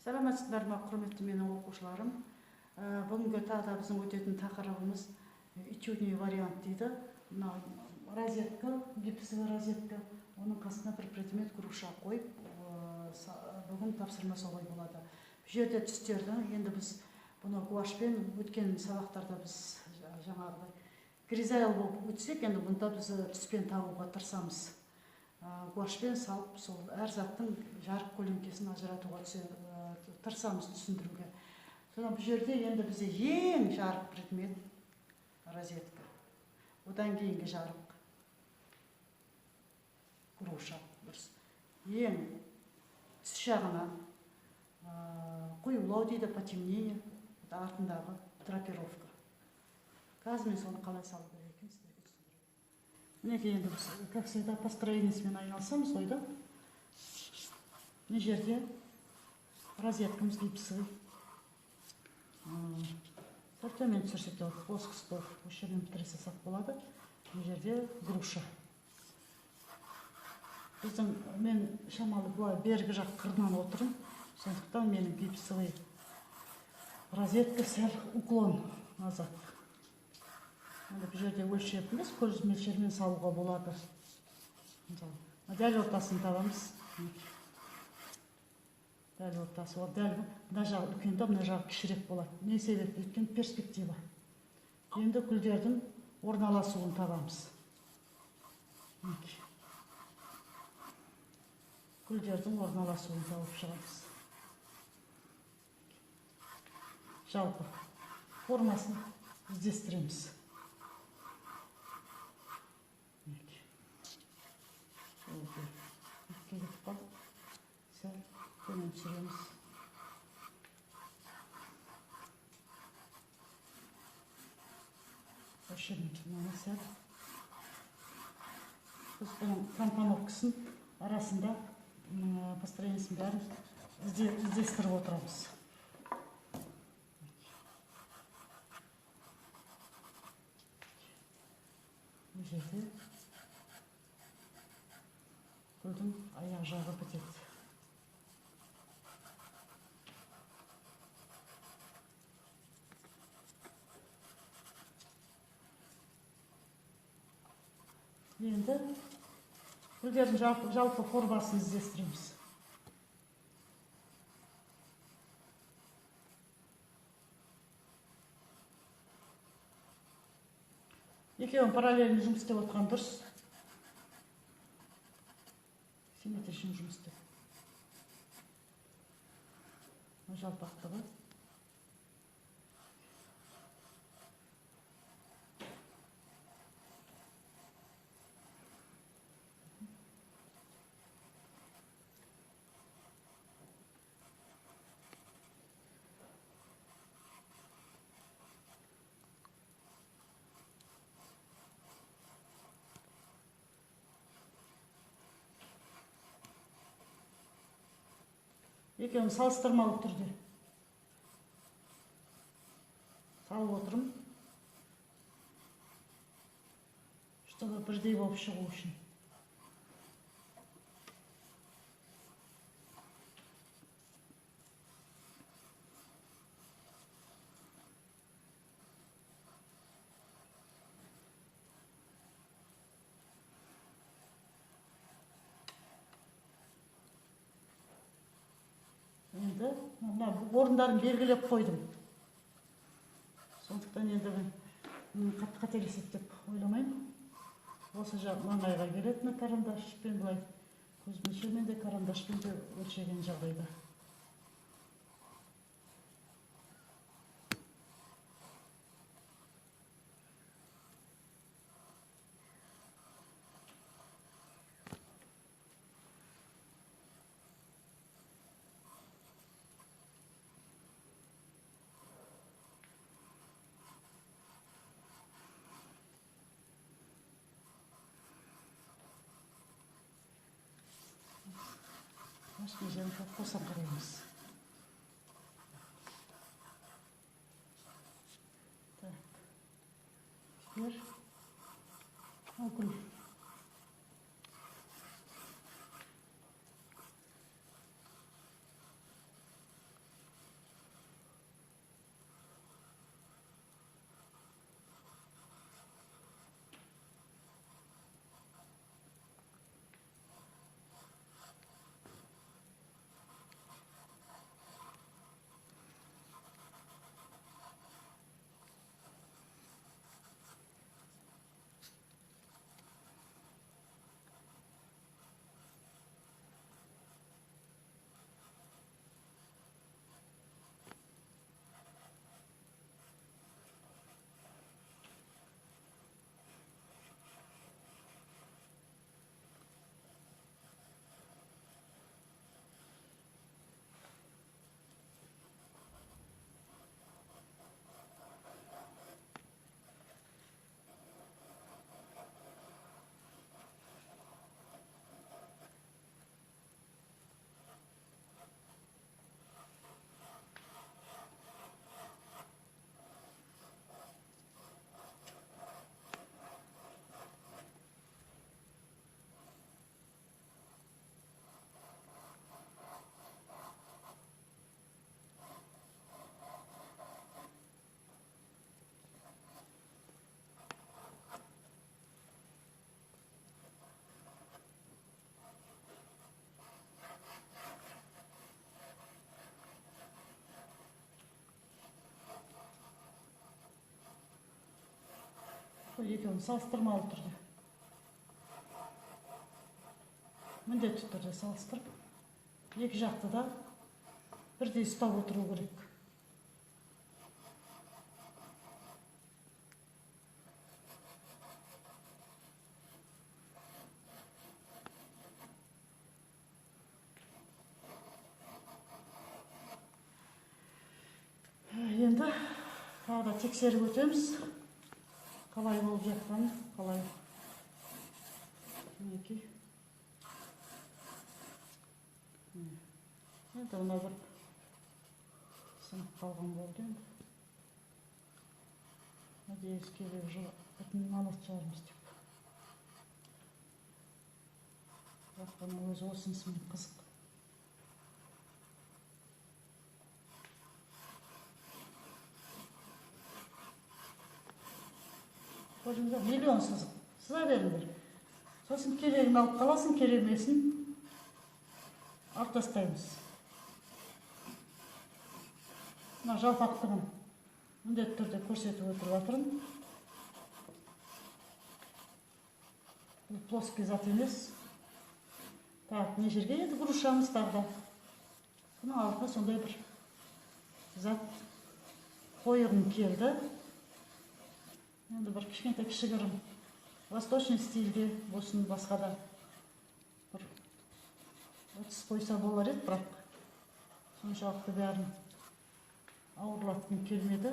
Саламатсыздар ма, құрметті менің оқушыларым. Бүгінгі тағы да біздің өтетін тақырыбымыз этюдный вариант дейді. Мына розетка, гипсовый розетка, оның қасына бір предмет груша қойып, бүгін тапсырма солай болады. Бұл жерде түстерді, енді біз бұны гуашпен өткен сабақтарда біз жаңағыдай гризайл болып өтсек, енді бұнда біз түспен табуға тырысамыз. Гуашпен салып, сол әр заттың жарық көлеңкесін ажыратуға тырысамыз түсіндіруге. Содан бұл жерде енді бізде ең жарық предмет розетка. Одан кейінгі жарық груша, дұрыс. Ең түс жағынан қоюлау дейді, потемнение, артындағы драпировка. Қазір мен соны қалай салу керек екенін сіздерге түсіндіремін. Мінекей енді біз, как всегда, построениесімен айналысамыз ғой да. Мына жерде розеткамыз гипсовый. Сәл төмен түсірсек те болады, плоскость осы жерден бітіре салсақ болады. Мына жерде груша. Біздің мен шамалы былай бергі жақ қырынан отырмын, сондықтан менің гипсовый розетка сәл уклон назад. Енді бұл жерде өлшеп емес, көз мөлшермен салуға болады. Мысалы, дәл ортасын табамыз. Дәл ортасы, ол дәл мына жағы үлкен де, мына жағы кішірек болады. Не себепті? Өйткені перспектива. Енді гүлдердің орналасуын табамыз. Мінекей. Гүлдердің орналасуын тауып шығамыз. Жалпы формасын іздестіреміз. Мінекей. Кетіп қалды. Сәл төмен түсіреміз. Осы жерден мына сәл. Біз бұның компоновкасын арасында, построениесін бәрін іздестіріп отырамыз. Бұл жерде гүлдің аяқ жағы бітеді. Енді гүлдердің жалпы формасын іздестіреміз. Екеуін параллельно жұмыс істеп отқан дұрыс. Симметричный жұмыс істеп. Жалпақтығы. Екеуін салыстырмалы түрде салып отырмын, чтобы бірдей болып шығу үшін. Енді мына орындарын белгілеп қойдым. Сондықтан енді мен қатты қателеседі деп ойламаймын. Осы жақ маңайға келеді, мына карандашпен былай көз мөлшермен де карандашпен де өлшеген жағдайда. Başka жерін қосам қараймыз. Так. Теперь гүл. қой, екеуін салыстырмалы түрде. Міндетті түрде салыстырып, екі жақты да бірдей ұстап отыру керек. Енді тағы да тексеріп өтеміз. Қалай болып жатқанын, қалай. Мінекей. Енді мына бір сынып қалған болды енді. Надеюсь, келер жылы бүтін алатын шығармыз деп. Бірақ бұның өзі осынысымен қызық. Көрдіңіздер, миллион сызық. Сыза беріңдер. Сосын керегін алып қаласың, керек емесін алып тастаймыз. Мына жалпақтығын міндетті түрде көрсетіп өтіп жатырмын. Бұл плоский зат емес. Так, мына жерге енді грушамыз тағы да. Бұның алдына сондай бір зат қойғым келді. Енді бір кішкентай кішігірім восточный стильде болсын, басқа да бір ыдыс қойса болар еді, бірақ соншалықты бәрін ауырлатқым келмеді.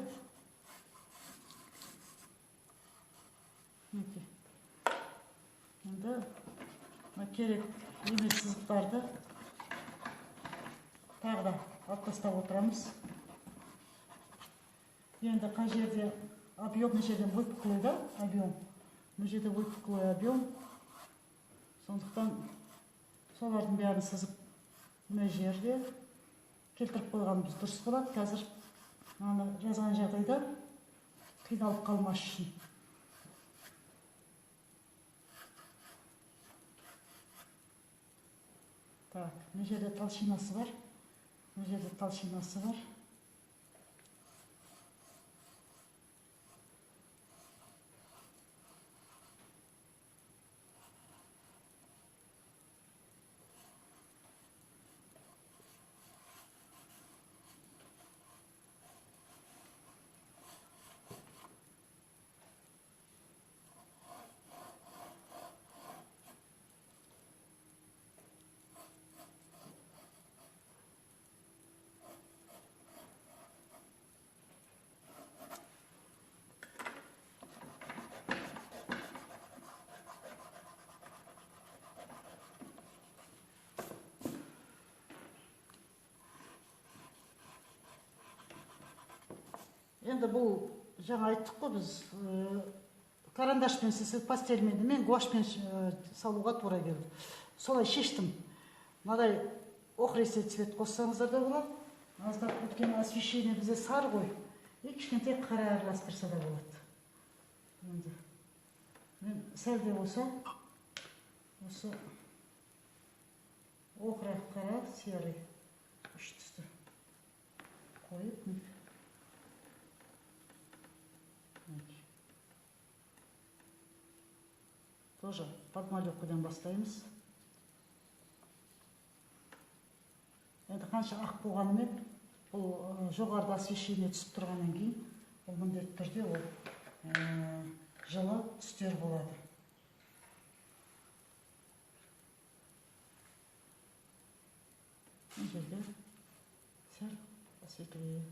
Мінекей. Енді мына керек емес сызықтарды тағы да алып тастап отырамыз. Енді қай жерде объем, мына жерден выпуклый да объем, мына жерде выпуклый объем, сондықтан солардың бәрін сызып мына жерде келтіріп қойғанымыз дұрыс болады. Қазір мынаны жазған жағдайда қиналып қалмас үшін. Так, мына жерде толщинасы бар, мына жерде толщинасы бар. Енді бұл жаңа айттық қой біз, карандашпен сызып, пастельмен, мен гуашпен салуға тура келді. Солай шештім. Мынадай охристый цвет қоссаңыздар да болады. Аздап өткен освещение бізде сары ғой. И кішкентай қара араластырса да болады. Енді мен сәл де болса осы охра, қара, серый үш түсті қойып, тоже подмалевкадан бастаймыз. Енді қанша ақ болғанымен бұл жоғарыда освещение түсіп тұрғаннан кейін ол міндетті түрде ол жылы түстер болады. Мына жерде сәл посветлее.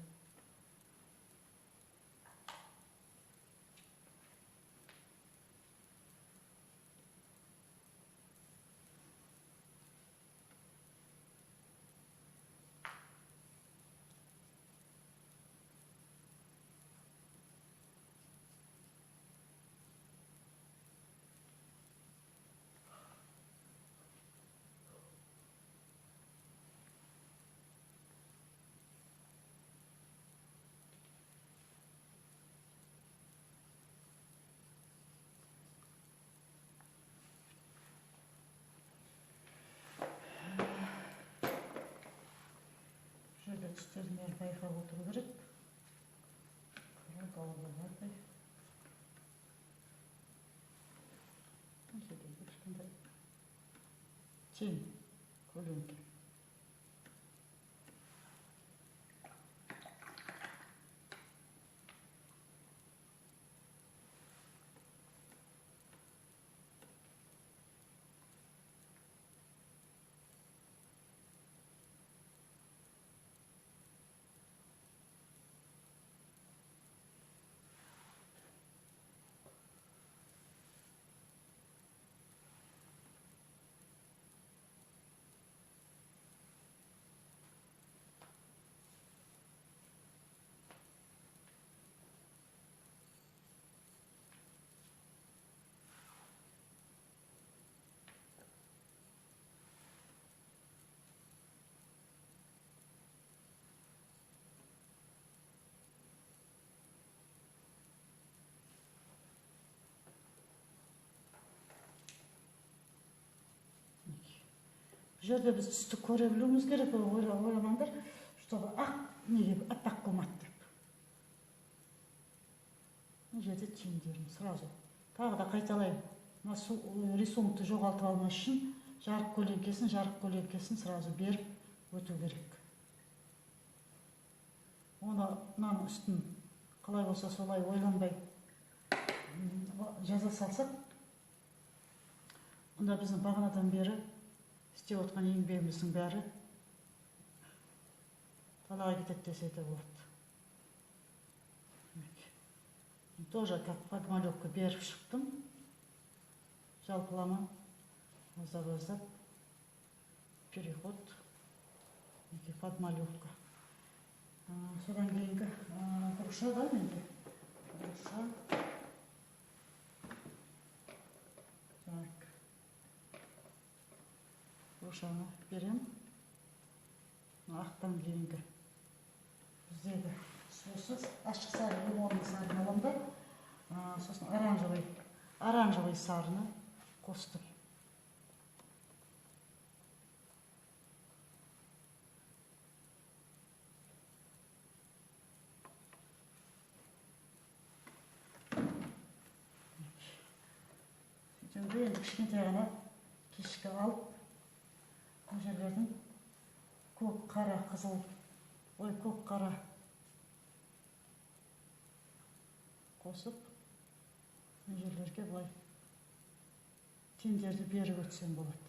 Жерде түстердің бәрін байқап отыру керек. Қара, голубоватый. Тень, көлеңке. Бұл жерде біз түсті көре білуіміз керек, ойламаңдар, чтобы ақ неге аппақ болмады деп. Бұл жерде теңдерім сразу. Тағы да қайталаймын. Мына рисункты жоғалтып алмас үшін жарық көлеңкесін, жарық көлеңкесін сразу беріп өту керек. Оны мынаның үстін қалай болса солай ойланбай жаза салсақ, онда біздің бағанадан бері істеп отқан еңбегіміздің бәрі далаға кетеді десе де болады. Тоже как подмалевка беріп шықтым. Жалпылама аздап-аздап переход, подмалевка. Содан кейінгі груша да менде. Груша. Так. Грушаны берем. Ақтан кейінгі біздегі сосы ашық сары лимонный сарыны аламын да, сосын оранжевый сарыны қостым. Сөйтемін енді кішкентай ғана кешкі алып, бұл жерлердің көк, қара, қызыл, ой, көк, қара қосып, мына жерлерге былай теңдерді беріп өтсем болады.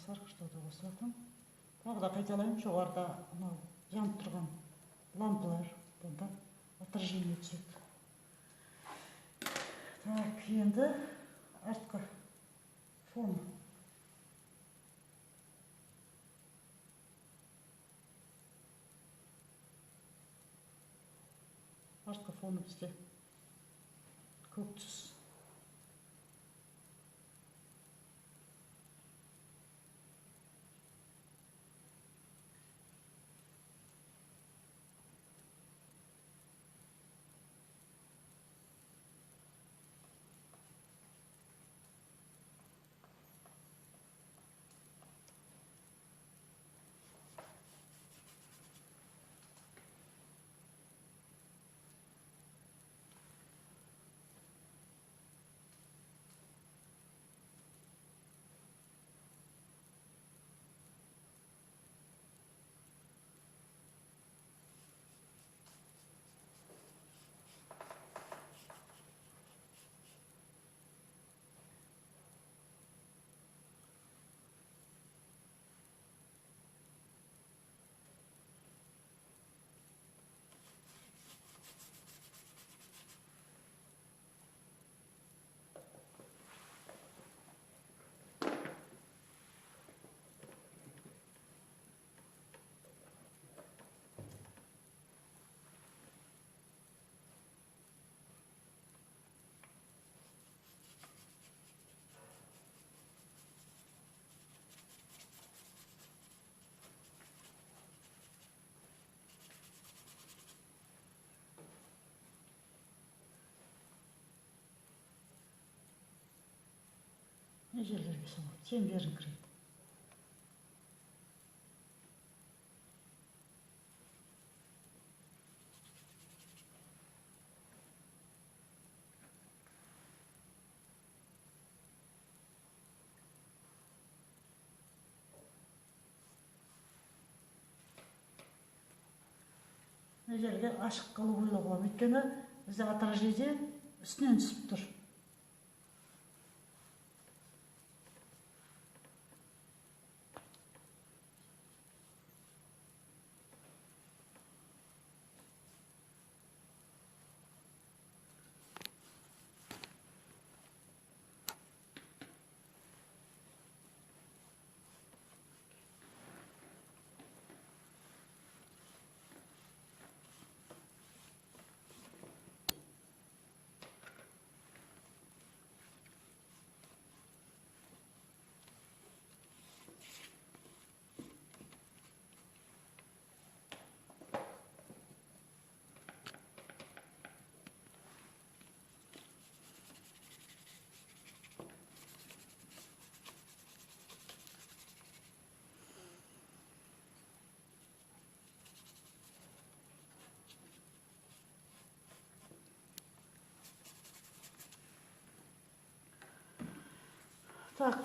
Сарғыштауды қосатын. Тағы да қайталаймын, жоғарыда мынау жанып тұрған лампалар, бұнда отражение түседі. Так, енді артқы фон. Артқы фоны бізде көк түс. Мына жерлерге сол теңдерін кіреді. Мына жерге ашық қылып ойлауға болады. Өйткені бізде отражение үстінен түсіп тұр. Так,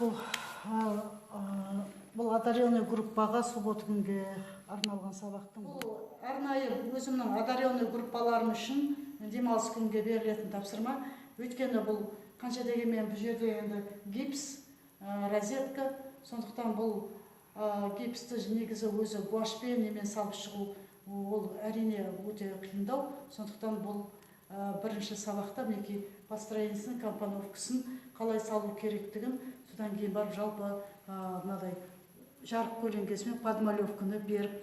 бұл одаренный группаға суббота күнге арналған сабақтың. Бұл арнайы өзімнің одаренный группаларым үшін демалыс күнге берілетін тапсырма. Өйткені бұл қанша дегенмен бұл жерде енді гипс, розетка, сондықтан бұл гипсті негізі өзі гуашпен немен салып шығу ол әрине өте қиындау. Сондықтан бұл бірінші сабақта мінекей построениесін, компоновкасын қалай салу керектігін, содан кейін барып жалпы мынадай жарық көлеңкесімен подмалевканы беріп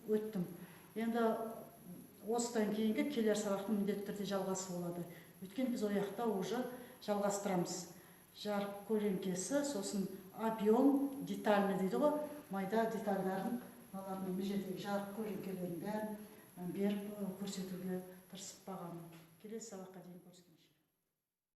өттім. Енді осыдан кейінгі келер сабақтың міндетті түрде жалғасы болады. Өйткені біз ол жақта уже жалғастырамыз. Жарық көлеңкесі, сосын объем, детальный дейді ғой, майда детальдарын, мыналардың мына жердегі жарық көлеңкелерін бәрін беріп көрсетуге тырысып бағамын. Келесі сабаққа дейін көріскенше.